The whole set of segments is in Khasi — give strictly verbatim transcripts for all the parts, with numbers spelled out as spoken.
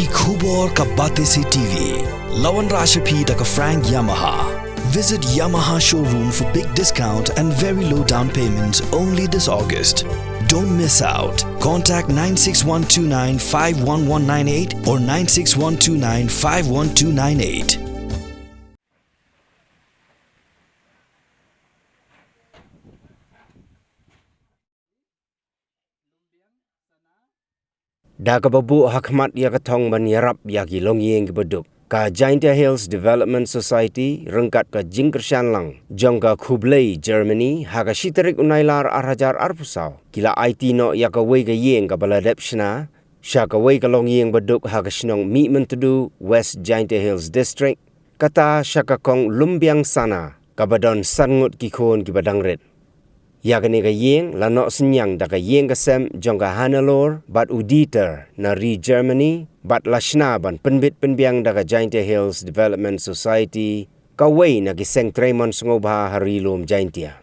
Khubor ka Batesi T V. La wanrah sha phi da ka Frank Yamaha. Visit Yamaha showroom for big discount and very low down payment only this August. Don't miss out. Contact nine six one two nine five one one nine eight or nine six one two nine five one two nine eight. Da kaba buh ha khmat ïa ka thong ban ïarap ïa ki longïing kiba duk, ka Jaintia Hills Development Society ryngkat ka jingkyrshan lang jong ka Khublei Germany ha ka shi tarik u Nailar ar hajar arphew saw ki la aiti noh ïa kawei ka ïing kaba la dep shna sha kawei ka longïing ba duk ha ka shnong Mihmyntdu, West Jaintia Hills District, kata sha ka Kong Lumbiang Sana, kaba don san ngut ki khun kiba dang rit. Ïa kane ka ïing la noh synñiang da ka ïing ka sem jong ka Hannelore bad u Dieter na ri Germany, bad la shna ban pynbit pynbiang da ka Jaintia Hills Development Society, kawei na ki seng trei mon sngewbha ha ri lum Jaintia.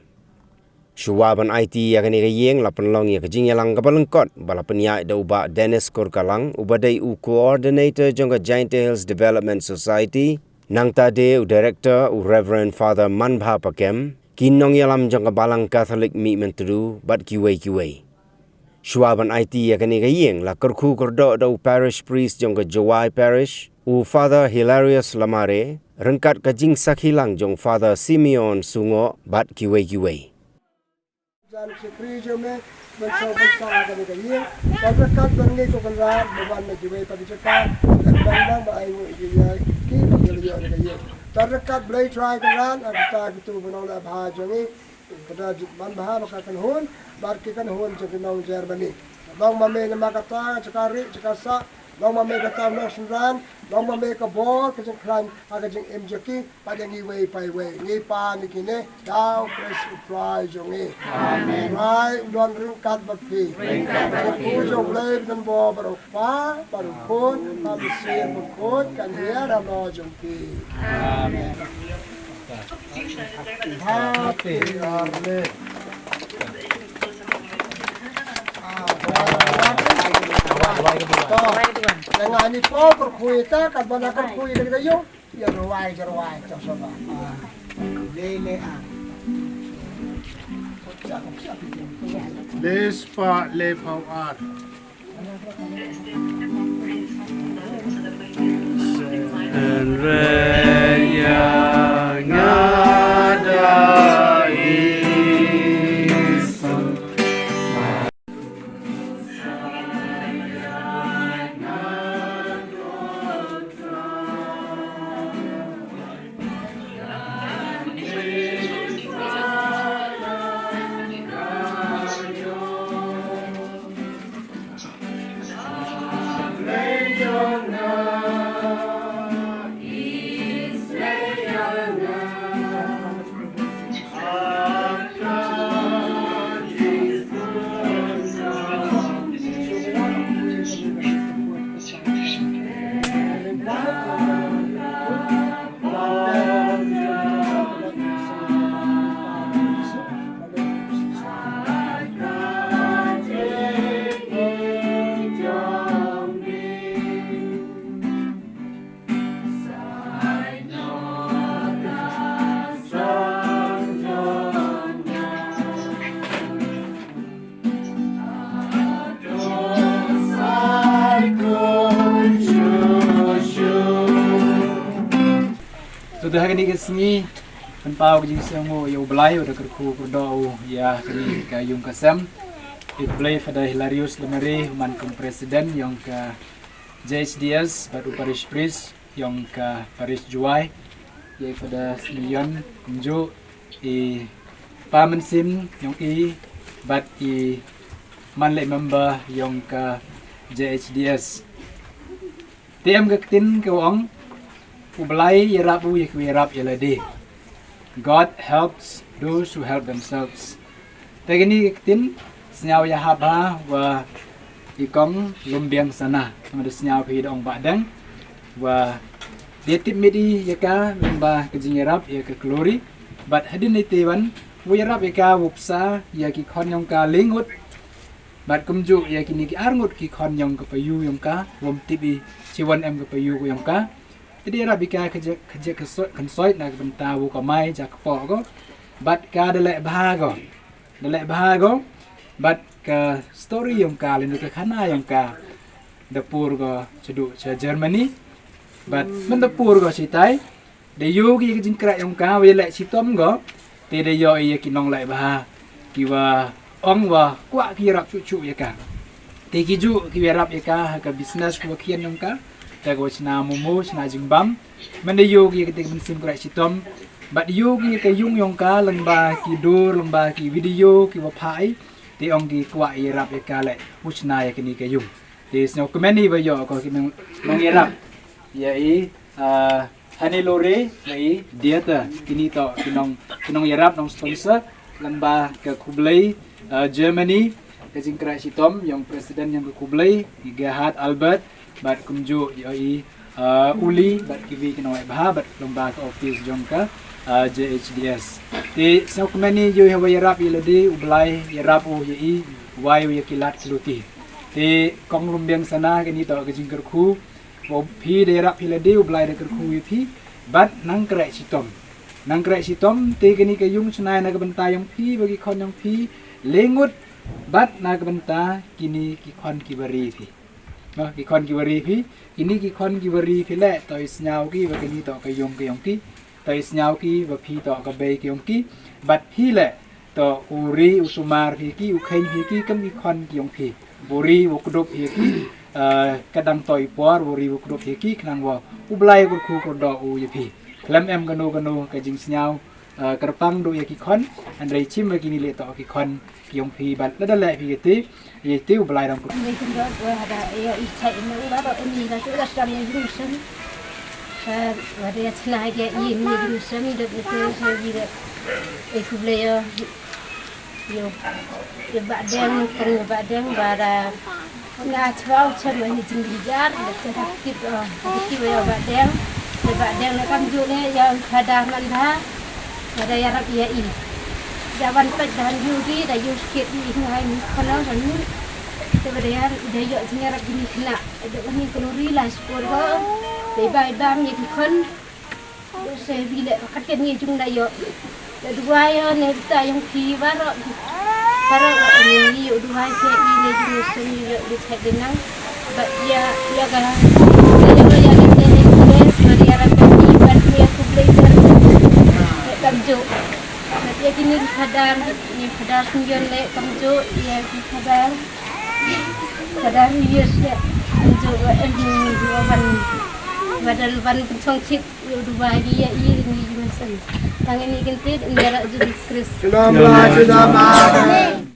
Shuwa ban aiti ïa kane ka ïing la pynlong ïa ka jingïalang kaba lyngkot ba la pynïaid da u Bah Dennis Kurkalang, uba dei u coordinator jong ka Jaintia Hills Development Society, nangta de u director, u Reverend Father Manbha Pakem, ki nongïalam jong ka Balang Katholik Mihmyntdu bad kiwei kiwei. Shuwa ban aiti ïa kane ka ïing la kyrkhu kyrdoh da u parish priest jong ka Jowai Parish, u Father Hilarius Lamare, ryngkat ka jingsakhi lang jong Father Simeon Sungoh bad kiwei kiwei. Jan shakri jong me ban song ban song ha kane ka ïing. Ban ryngkat ban ngi ko Kynrad ba wan na kiwei pat ki jaka, ban ban nang ba ai ngi ki ïa ki ba ngi la ïoh na ka ïing. Ban ryngkat Blei Trai Kynrad ha kita kitu ba nong la bha jong ngi. Kata jit man bha ba ka kynhun, bad ki kynhun jong ki nong Germany. Long ma me namar kata ka jaka ri jaka sah, long ma me kata u nongsynran, long ma me ka bor ka jingkhlaiñ ha ka jingim jong ki, bad ïa ngi iwei pa iwei, ngi pan ïa kine da u Khrist u Trai jong ngi. Amen. Trai u don ryngkat bad phi. Ryngkat bad phi. Ka kyrkhu jong u Blei ba don bor bad u Kpa bad u Khun bad u Mynsiem Bakhuid kan hiar halor jong phi. Amen. Happy birthday. To, nga ni po kyrkhu ïa ta, kat ba nga kyrkhu ïa ka ïing. Ïa rwai, ïa rwai, to saba. Ah. Le, le, ah. Le spah, le phew ar. Hynrei ïa nga da i To, te ha kane ka sngi, pynpaw ka jingsngewnguh ïa U Blai, uba da kyrkhu kyrdoh u ïa kane ka ïung ka sem. Ïa U Blai, Father Hilarius Lamare, u man kum president ïong ka J H D S, bad u parish priest ïong ka parish Jowai, ïa i Father Simeon kumjuh, i Pa Mynsiem ïong i, bad i man leh member ïong ka J H D S. Te em ka ktien ka ong, U Blai ïarap u ïa kiba ïarap ïa lade. God helps those who help themselves. Te kane ka ktien sngew ïahap ha wa i Kong Lumbiang Sana. Nga da sngew phi da ong ba dang wa da tip miet i ïa ka, lyngba ka jingïarap ïa ka Glory. Bad hadien ite wan, wa ïarap ïa ka, wa psa ïa ki khon ïong ka le ngut. Bad kumjuh ïa kine ki arngut ki khon yong ka payu yong ka, wom tip i chiwan em ka payu yong ka. Te dei rap i ka ka jek ka jek ka soi kan soi na ka bynta wu ka mai ja ka po go. Bad ka da leh bha go. Da leh bha go. Bad ka story yong ka lin ka khana yong ka da pur go cha du cha Germany. Bad man da pur go chitai. Da ïoh ki ka jingkra yong ka wa leh chitom go. Te da ïoh ïa ki nong leh bha ki wa ong wa kwah ki rap chuh chuh ïa ka. Te ki ju ki wa rap ïa ka ha ka business ki wa khian yong ka. Te ko chna momo chna jingbam. Man da ïoh ki ka te ka mynsiem kra chitom. Bad ïoh ki ka yung yong ka lang ba ki dur lang ba ki video ki wa phai. Te ong ki kwah ïa rap ïa ka leh u chna ïa kini ka yung. Te sñiaw kmen i ba ïoh ko ki nong nong ïarap. Ïa i ah, Hani Lore, ïa i Dieta, kini to ki nong ki nong ïarap nong sponsor, lamba ka Khublei, ah, Germany, ka jingkra chitom, yong president yong ka Khublei, i Gerhard Albert, bad kumjuh ïa i ah, Uli, bad ki wi ki nong bha, bad lamba ka office jong ka ah, J H D S. Te sñiaw kmen i ïoh i ha wa ïarap i lade, u Blai ïarap u ïa i, wai u ïa ki lad ki luti. Te kong Lumbiang Sana kani to ka jingkyrkhu, wa phi da ïarap phi lade, u Blai da kyrkhu ïa phi, bad nang kra chitom. Nang kra chitom, te kani ka yung chna na ka bynta yong phi, wa ki khon yong phi, le ngut, bad na ka bynta kini ki khon ki wa ri phi. No, ki khon ki wa ri phi, kini ki khon ki wa ri phi le, to i sñiaw ki, wa kini to ka yung ka yong ki, to i sñiaw ki, wa phi to ka bei ki yong ki, bad phi le, to u ri u sumar phi ki, u kheiñ phi ki, kam ki khon ki yong phi. U ri u kdup phi ki, ah, ka dang to i por, u ri u kdup phi ki, khnang wa u Blai u kyrkhu kyrdoh u ïa phi. Khlem em kano kano ka jingsñiaw, ah, kyrpang duh ïa ki khon, hynrei chim wa kini le to ki khon ki yong phi bad lada le phi kiti, ïa ti u Blai dang kut. Ni kin dot wa hada ïa i chai ni wa dot ni la tu la sdang ni ni sen. Ka wa de chna ïa i ni ni sen dot ni tu sa wi de. E Khublei ïa ïa ba deng kan ba deng ba da. Nga chwa u chem ni jingjar da chem tip, ah, tip ïa ba deng. Ïa ba deng na kam ju ne ïa khadar man da. Ba da ïarap ïa i. Da wan pet da wan yu di da yu skit i ngai ni khana kan ni. Te ba da ïa da ïa jingïarap ni khana. Da ni kan ri la skor ba. Dei bai bam ïa ki khon. Use bi le kat kat ni jung da ïoh. Da duwai ïa ne bita yong phi baroh. Baroh ni ïoh duwai ke i ne jung sum ïoh di chet di nang. Ba ïa ïa ga. Ïa ga ïa ga ne ne ne ba ïa ra ko ni ba ni ku play ser. Kam jo. Ba ïa kini khadar ni khadar sum ïoh le kam jo ïa ki khadar. Khadar ni ïoh se. Kam jo ba em ni ban. Ba dal ban chong chit. Ïa u Dubai ïa i ni i mynsiem. Tang ini kynti ïa la Jisu Khrist. Shalom, shalom. Amen.